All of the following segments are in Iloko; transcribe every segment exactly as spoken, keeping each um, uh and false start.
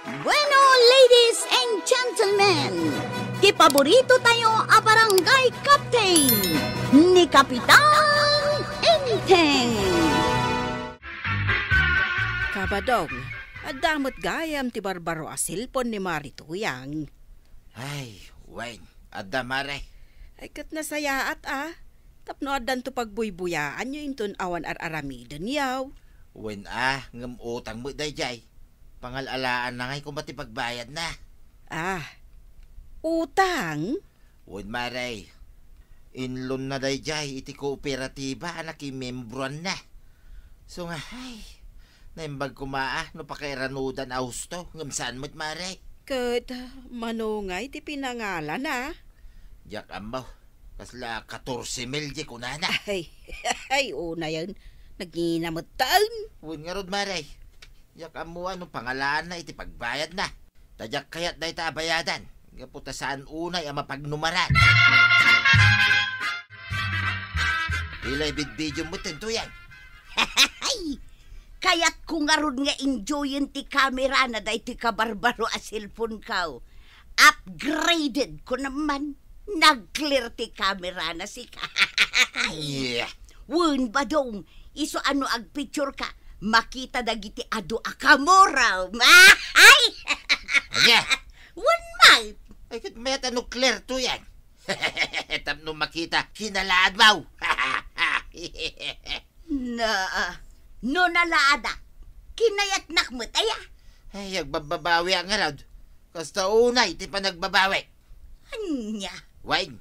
Bueno, ladies and gentlemen, ti paborito tayo a barangay captain, ni Kapitan Enteng. Kabadong, adda met gayam ti barbaro a cellphone ni Mari Tuyang. Ay, wen, adda, Mare. Ay, ket nasayaat, a. Tapno addanto pagbuybuyaanyo inton awan ar-aramidenyo. Wen, a, ngem utang met daydiay. Pangal-alaanna ngay koma ti pagbayadna. Ah, utang? Wen, Mare. Inlonna daydiay iti kooperatiba a nakimembroanna. So nga, ay, naimbag koma a no pakairanudan a husto, ngem saan met, Mare. Ket mano ngay ti pinangalana? Diak ammo. Kasla katorse mil di kunana. Ay, ay, unayen. Nagngina met taen. Wen ngarud, Mare. Diak ammo a no pangalaanna iti pagbayadna. Ta diak kayat dayta a bayadan, gapu ta saan unay a mapagnumaran. Ilay bidbidiom met, Tuyang. Kayatko ngarud nga enjoyen ti kamerana daytoy kabarbaro a cellphone ko. Upgraded ko naman. Nag-clear ti kamerana, sika. Yeah. Wen, Badong, isu a no agpicture ka, makita dagiti adu a kamurom. Ay! Ania? Wen, Mike. Ay, ket mayat a no clear, Tuyang. Tapno makita, kinalaadmaw. Na, no nalaadak, kinayatnak met, aya? Ay, agbabbabawiak ngarud. Kasta unay ti panagbabawi. Ania? Wen,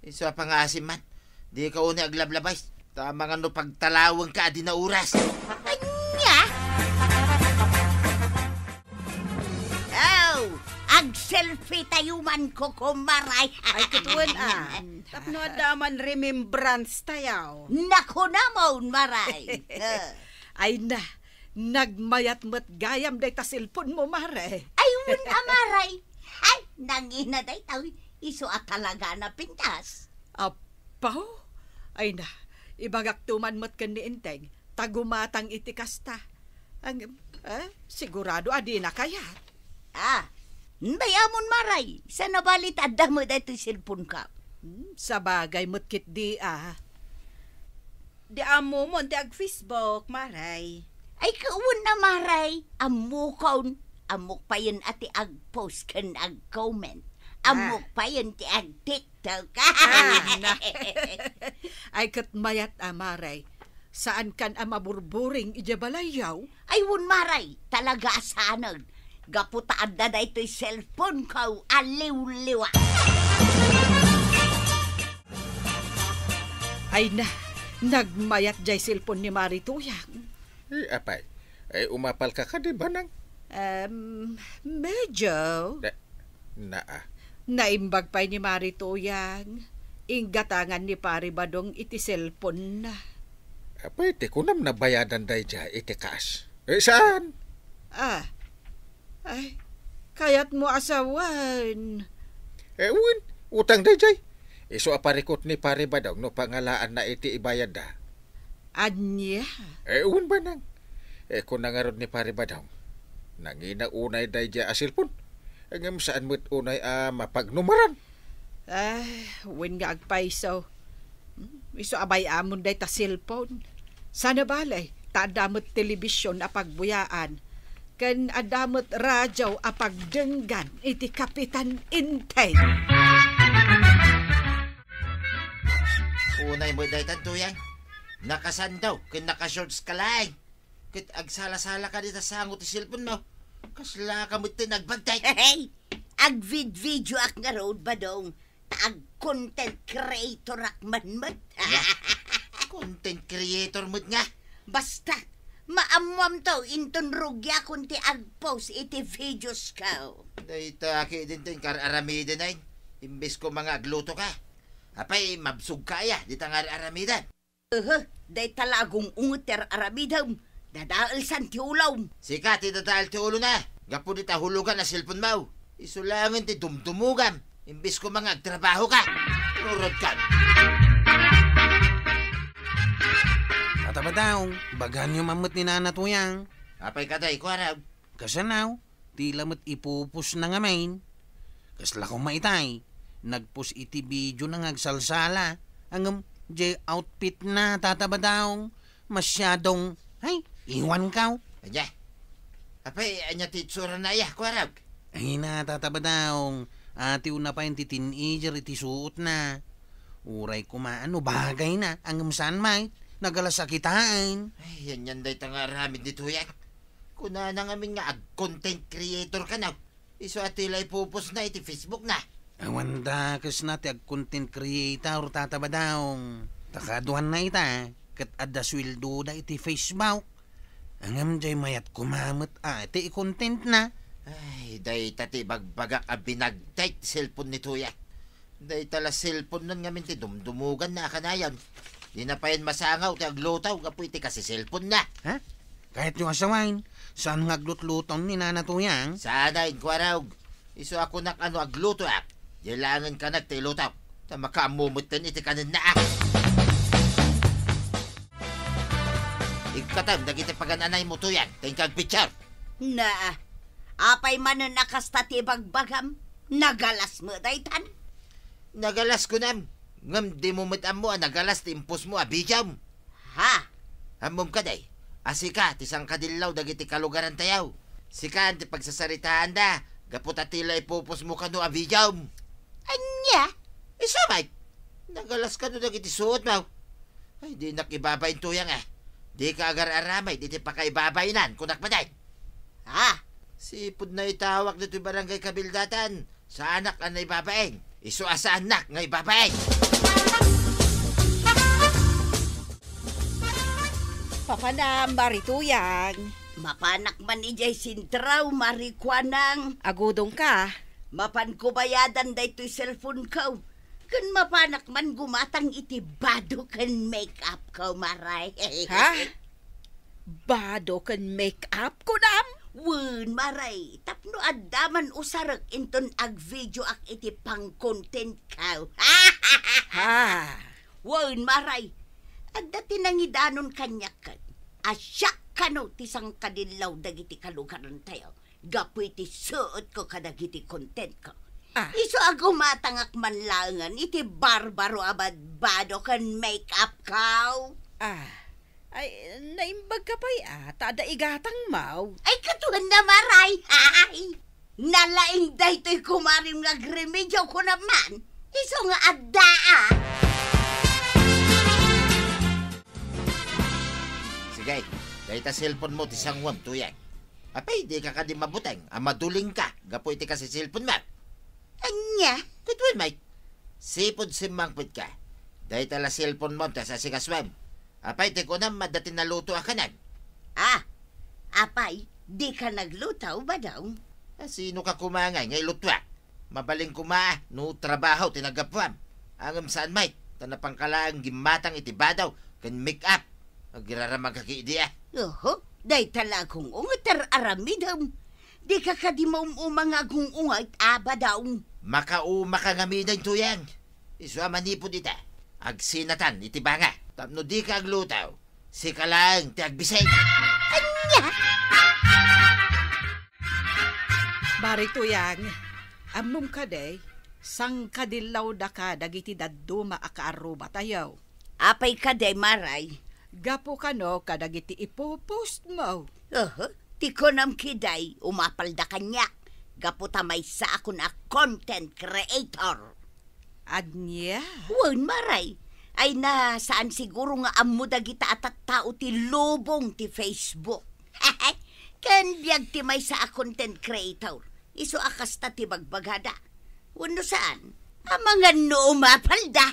isu a pangaasim man. Dika unay aglablabay. Ta amangan no pagtalawengka a di nauras. Ania? Oh, ag-selfie tayo man, kukumaray. Ay, ket wen, a. Tapno adda man remembrance tayo. Nakunamon, Maray. Eh. Ay na, nagmayat met gayam dayta cellphone mo, Mare. Ay, wen a, Maray. Ay, nangina dayta, isu a talaga napintas. Apo? Ay na, ibagakto man met ken ni Enteng, ta gumatang iti kasta. Ang, eh, sigurado a dina kayat. Ah, bay-amon, Maray. Saan a bali ta adda met daytoy cellphone ka? Hmm, sabagay met ketdi, a. Di ammomon ti ag-Facebook, Maray. Ay, kawan na, Maray. Ammokon. Ammok payen a ti ag-post ken ag-comment. Ah. Ammok payen ti ag-TikTok. Ah, na. Ay, ket mayat a, Maray. Saankan a maburburing idiay balayyo? Ay, wen, Maray. Talaga a saanen. Gapu ta adda daytoy cellphone ko a liwliwa. Ay na, nagmayat jay cellphone ni Mari Tuyang. Eh, apay, ay, umapalka kadi, Banang? Em, medyo. Na, naa. Naimbag pay ni Mari Tuyang. Inggatangan ni Pari Badong iti cellphone na. Apay, ti kunam nabayadan daydiay iti cash? Eh, saan? Ah, Ay, kayatmo a sawen. Eh, wen, utang daydiay. Isu a parikut ni Pari Badong no pangalaanna iti ibayadda. Ania? Eh, wen, Banang. Eh, kuna ngarud ni Pari Badong, nangina unay daydiay a cellphone. Eh, ngem saan met unay a mapagnumaran. Ay, wen nga agpayso. Hmm, isu a bay-amon dayta cellphone. Sana bale, ta adda met telebision a pagbuyaan, ken adda met radio a pagdenggan iti Kapitan Enteng. Unay met daytan, Tuyang. Nakasando ken nakashorts ka laeng. Ket agsala-sala ka dita sango ti cellphone mo. Kasla ka met ti nagbagtek. Hey! Agvid-videoak ngarud, Badong. Ta ag-content creatorak man met. Ania? Content creator met nga? Basta, maammoam to inton rugiakon ti ag-post iti videos ko. Dayta ketdin ti inkaar-aramiden ay, imbes koma nga agluto ka. Apay, mabsog ka aya, dita nga ar-aramiden. Uhu, dayta la a gung-unget ti ar-aramidem. Dadaelsan ti ulom. Sika ti dadael ti ulona. Gapu dita hulogan a cellphone mo. Isu laengen ti dumdumogam. Imbes koma nga agtrabaho ka. Rurodkam. Tata Badong, ibaganyo man met ni Nana Tuyang. Apay kadi, kuarag? Kasano? Ti la met ipupusna ngamin. Kasla koma itay, nagpus iti video na nga agsalsala. Ngem, jay outfit na, Tata Badaong, masyadong, ay, iwan kaw. Anya? Apay, anya ti itsurana aya, Kuarog? Ay na, Tata Badaong, atiw na pay ti teenager iti suot na. Uray kumaan no bagay na, ngem saan met, nagalas a kitaen. Ay, yan yan dayta nga aramid ni Tuyang. Kunana ngamin nga ag-content creator ka na. Isu a ti la ipupusna iti Facebook na. Awan dakesna ti ag-content creator, Tata Badaong. Ta kaduanna ita, ket adda sueldoda iti Facebook. Ngem jay mayat koma met a ti i-content na. Ay, dayta ti ibagbagak a binagtay ti cellphone ni Tuyang. Dayta la cellphone non ngamin ti dumdumugan na a kanayon. Di na payen masangaw ti agluto gapu iti kasi cellphone na. Ha? Kayatyo a sawen, saan nga aglutluton ni Nana Tuyang? Saan a, Kuarog. Isu a kunak a no aglutoak, di laengen kanak ti iluto. Ta makaammo metten iti kanenna. Ikkatem dagiti pagan-anaymo, Tuyang, ta inka agpicture. Na, apay manen a kasta ti ibagbagam? Nagalas met daytan? Nagalas kunam, ngem dimo met ammo a nagalas ti impusmo a videom. Ha? Ammom kadi, a sika ti sangkadillaw dagiti kalugarantayo. Sika ti pagsasaritaanda, gapu ta ti la ipupusmo kano a videom. Ania? Isu met, nagalas kano dagiti suotmo. Ay, dinak ibabain, Tuyang, a. Dika agar-aramid iti pakaibabainan, kunak met. Ha? Sipud na itawag ditoy barangay kabildatan, saanak a naibabain. Isu a saanak nga ibabain. Papanam, Mari Tuyang. Mapanak man idiay sentraw, Mari Kuanang. Agudong ka. Mapanko bayadan daytoy cellphone ko. Ken mapanak man gumatang iti bado ken make-up ko, Maray. Ha? Bado ken make-up, kunam? Wen, Maray, tapno adda man usarek inton ag-videoak iti pang-content ko. Ha? Wen, Maray, adda ti nangidanon kaniak ket a siak kano ti sangkadillaw dagiti kalugarantayo. Gapu iti suotko kadagiti contentko. Ah. Isu a gumatangak man laengen iti barbaro a badbado ken make-up ko. Ah, ay, naimbag ka pay, ah, ta adda igatangmo. Ay, katuan na, Maray. Ay, nalaing daytoy kumarim nga agremedio ko naman. Isu nga adda, ah. Sige, dayta cellphone mo ti sanguam, Tuyang. Apay, dika kadi mabuteng a madulingka gapu iti kasi cellphone mo? Ania? Ket wen, Mike. Sipud simmangpetka. Dayta la cellphone mo ti asasikasoem. Apay, ti kunam, adda ti naluto a kanem? Ah, apay, dika nagluto, Badong? A, sino ka koma ngay nga ilutoak? Mabalin koma no trabaho ti naggapuam. Ngem saan met, ta napangka laeng gimmatang iti bado ken make-up. Agiraramagka idi, a. Oho, dayta la a gung-ungay ti ar-aramidem. Dika kadi maum-uma nga agung-ungay, a, Badong? Makaumaka ngamin, Tuyang. Isu a manipud ita, agsinatan iti banga. Tapno dika agluto, sika laeng ti agbisig. Ania? Mari Tuyang, ammom kadi, sangkadillawdaka dagiti dadduma a kaarrubatayo. Apay kadi, Maray? Gapu kano kadagiti ipo-post mo. Oho, ti kunam kadi, umapalda kaniak. Gapu ta maysaakon a content creator. Ania? Wen, Maray. Ay na, saan siguro nga ammo dagita a tattao ti lubong ti Facebook. Ken biag ti maysa a content creator. Isu a kasta ti bagbagada. Wenno saan? Amangan no umapalda.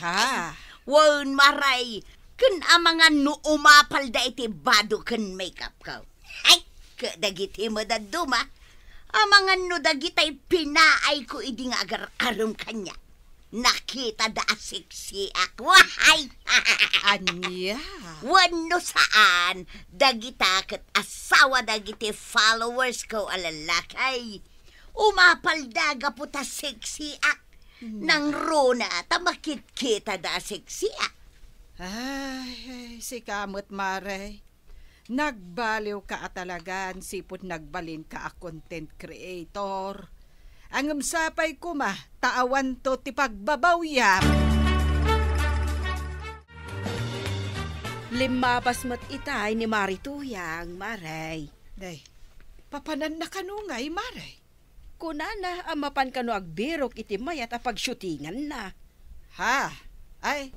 Ha? Wen, Maray. Ken amangan no umapalda iti bado ken make-up ko. Ay, ket dagiti met dadduma, amangan no dagitay pinaayko idi nga agar-arem kaniak. Nakitada a sexiak. Wahay! Ania? Wenno saan, dagita ket asawa dagiti followers ko a lallaki. Umapalda gapu ta sexiak. Hmm. Nangruna ta makitkitada a sexiak. Ay, ay, sika met, Mare. Nagbaliwka a talagan, sipud nagbalinka a content creator. Ngem sapay koma ta awanto ti pagbabawyam. Limmabas met itay ni Mari Tuyang, Mari. Day, papananna kano ngay, Mari? Kunana a mapan kano agbirok iti mayat a pagshootinganna. Ha? Ay,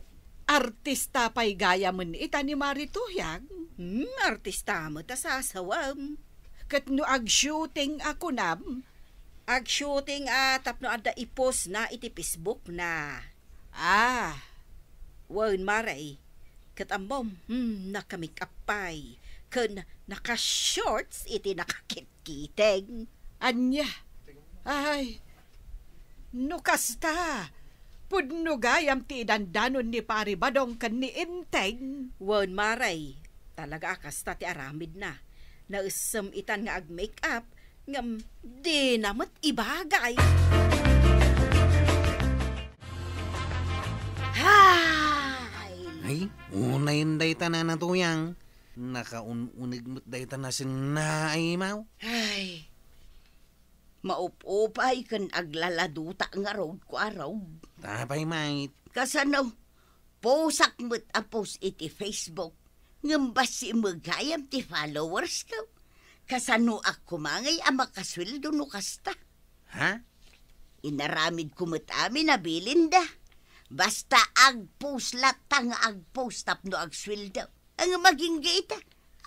artista pay gayamen ita ni Mari Tuyang? Hmm, artista met a sasawem. Ket no agshooting a kunam? Agshooting a tapno adda ipostna iti Facebookna. Ah. Wen, Mari. Ket ammom, hmm, naka-make up pay. Ken naka-shorts iti nakakit- Kiteng. Ania? Ay, no kasta, pudno gayam ti idandanon ni Pari Badong ken ni Enteng. Wen, Mari, talaga a kasta ti aramidna. Naessem itan nga ag-make-up, ngem dina met ibagay. Hay! Ay, unayen dayta, Nana Tuyang. Nakaun-uneg met dayta nasenna a imaw. Ay, maup-upay ken aglaladuta ngarud, Kuarog. Apay met? Kasano? Pusak met a post iti Facebook, ngem bassit met gayam ti followers ko. Kasano a koma ngay a makasueldo no kasta? Ha? Inaramidko met amin a bilinda. Basta agpost latta nga agpost tapno agsueldo. Ngem agingga ita,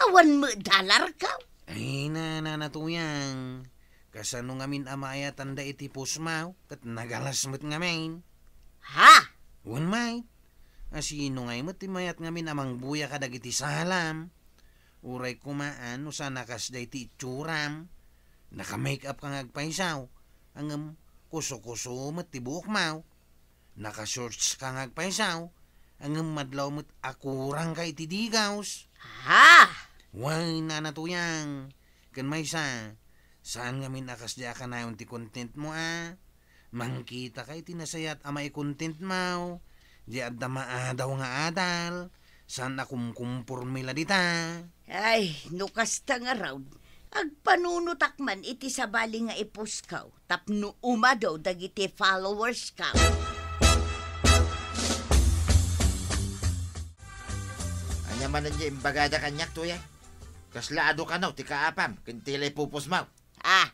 awan met dollar ko. Ay, Nana Tuyang, kasano ngamin a maayatanda iti postmaw ket nagalas met ngamin? Ha? Wen met. A sino ngay met ti mayat ngamin a mangbuya kadagiti salam? Uray koma no saan a kasdiay ti itsuram. Naka-make up ka nga agpaysaw, ngem kuso-kuso met ti buokmaw. Naka-shorts ka nga agpaysaw, ngem madlaw met a kurang ka iti digaws. Ha? Wen, Nana Tuyang, ken maysa, saan ngamin a kasdiay a kanayon ti content mo a? Mangkita ka iti nasayaat a maikontent mo, di adda maadaw nga adal, saan a kumkumporme la dita. Ay, no kasta ngarud, agpanunotak man iti sabali nga i-post ko, tapno umadu dagiti followers ko. Ania manen ti imbagada kaniak, Tuyang? Kasla adu kano ti kaapam ken ti la i-post mo? Ah.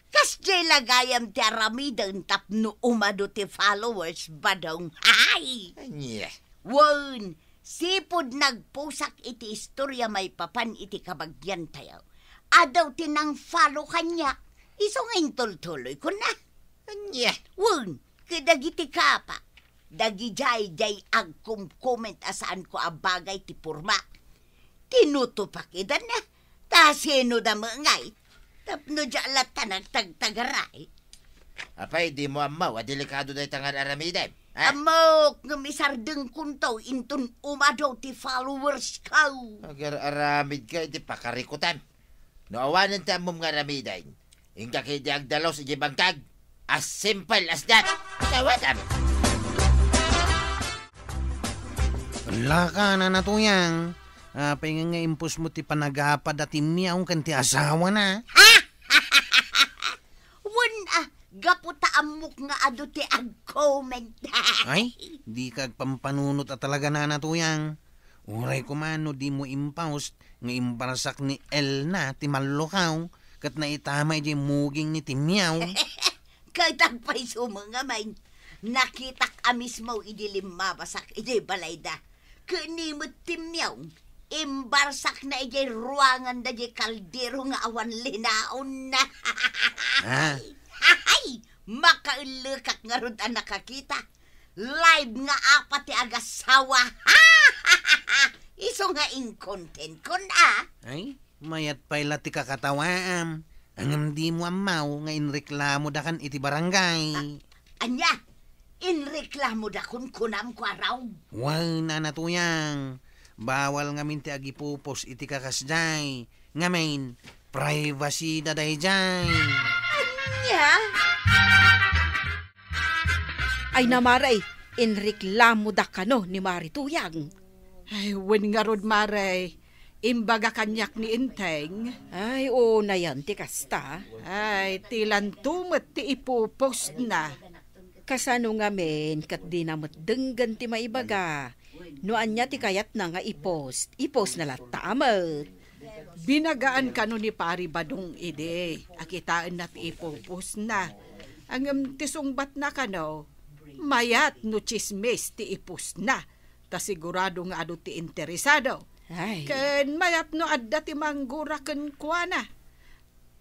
Kasdiay la gayam ti aramiden tapno umadu ti followers, Badong. Hay! Ania? Wen, sipud nagposak iti istoria maipapan iti kabagiantayo, adu ti nang-follow kaniak, isu nga intultuloyko na. Ania? Wen, kadagiti kapa, dagidiay diay agkomkoment a saanko a bagay ti porma. Tinutupak idan, a. Ta sino da met ngay? Tapno diak latta nagtagtagaray. Apay, dimo ammo a delikado dayta nga aramidem, ha? Ammok, ngem isardengkonto inton umadu ti followers ko. Agar-aramid ka iti pakarikutam. No awanen ti ammom nga aramiden, inka ketdi agdalus idiay bangkag. As simple as that. Tawatam. Laka, Nana Tuyang. Apay nga, nga impos mo ti panagapad a timmiaw ken ti asawana? Wen, a, gapu ta ammok nga adu ti ag-comment. Ay, dika agpampanunot a talaga, Nana Tuyang. Uray koma no dimo impost nga imbarsak ni Elna ti mallukaw ket naitama idiay muging ni Timmiaw. Ket agpayso met ngamin, nakitak a mismo idi limmabasak idiay balayda. Ket ni met Timmiaw, imbarsakna idiay ruanganda diay kaldero nga awan linaonna. Ah. Hay! Makaellekak ngarud a nakakita. Live nga apa ti agasawa. Isu nga in-content kon a. Ay, mayat pay la ti kakatawaam. Ngem dimo ammo nga inreklamodakan iti barangay. A-, ania? Inreklamodakon kunam, Kuarog? Wen, Nana Tuyang. Bawal ngamin ti agipupos iti kakasdiay. Ngamin, privacy da daydiay. Ania? Ay, Mari, inreklamoda kano ni Mari Tuyang. Ay, wen ngarud, Mare, imbaga kaniak ni Enteng. Ay, unayan ti kasta. Ay, ti lanto met ti ipupostna. Kasano ngamin ket dina met denggen ti maibaga? No ania ti kayatna nga i-post, i-postna latta met. Binagaan kano ni Pari Badong idi a kitaenna ti ipupostna. Ngem ti sungbatna kano, mayat no tsismis ti ipostna, ta sigurado nga adu ti interesado. Ay. Ken mayat no adda ti manggura kenkuana.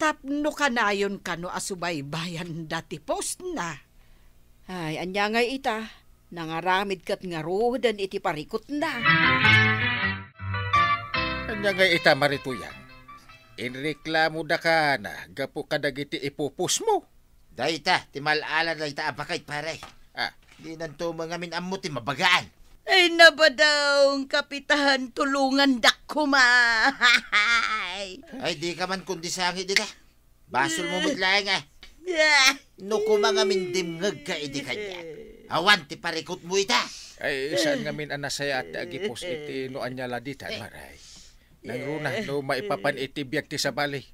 Tapno kanayon kano a subaybayanda ti postna. Ay, ania ngay ita? Nangaramid ket ngaruden iti parikutna. Ania ngay ita, Mare Tuyang? Inreklamodaka na gapu kadagiti ipupostmo? Dayta ti mal-ala dayta a baket, pare. Ah. Dinanto met ngamin ammo ti mabagaan. Ay, nabadaw, Kapitan, tulongandak koma. Ay, dika man kundi sangit dita. Basolmo met laeng, eh. Ah. No koma ngamin dimngegka idi kaniak, awan ti parikutmo ita. Ay, saan ngamin a nasayaat ti agi-post iti no ania la ditan, Mare. Nangruna no maipapan iti biag ti sabali.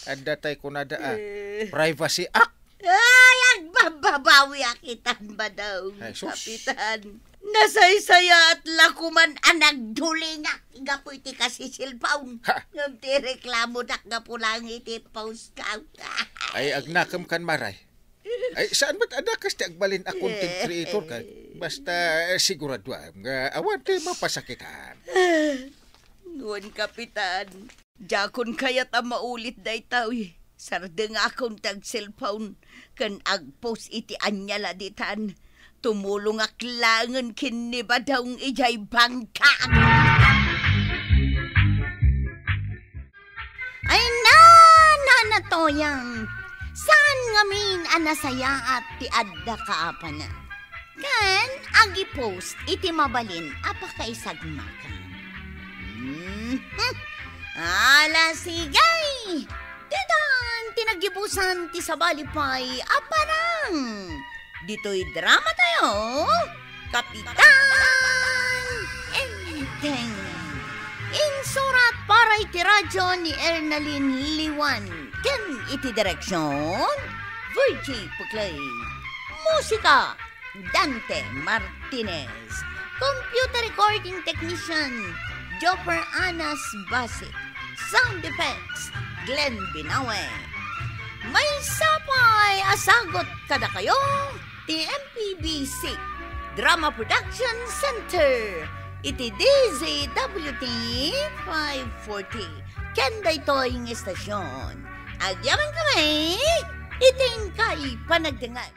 Adda tay kunada a Privacy Act. Ay, agbabbabawiak itan, Badong, Ay, sus. Kapitan. Nasaysayaat la koman a nagdulingak gapu iti kasisilpaon. Ha? Ngem ti reklamodak gapu lang iti post ka. Ay, agnakem kan, Mare. Ay, saan met a dakas ti agbalin a content creator ka? Basta, eh, siguraduam nga awan ti mapasakitan. Wen, Kapitan, diakon kayat a maulit daytoy. Sardengakon ti agselpon ken agpost iti ania la ditan. Tumulongak laengen ken ni Badong idiay bangka. Ay, na, Nana Toyang, saan ngamin a nasayaat ti adda kaapana ken agi-post iti mabalin a pakaisagmaka. Mhm. Ala, sige! Ditan ti naggibusan ti sabali pay a parang. Ditoy drama tayo, Kapitan Enteng. Insurat para iti radyo ni Ernalyn Liwan ken iti direksyon, Virgie Puclay. Musika, Dante Martinez. Computer recording technician, Jopper Anas Basic. Sound effects, Glenn Binawe. Maysa pay a sagut kadakayo ti M P B C Drama Production Center iti D Z W T five forty. Ken daytoy nga istasyon, agyamankami iti inkay panagdengngeg.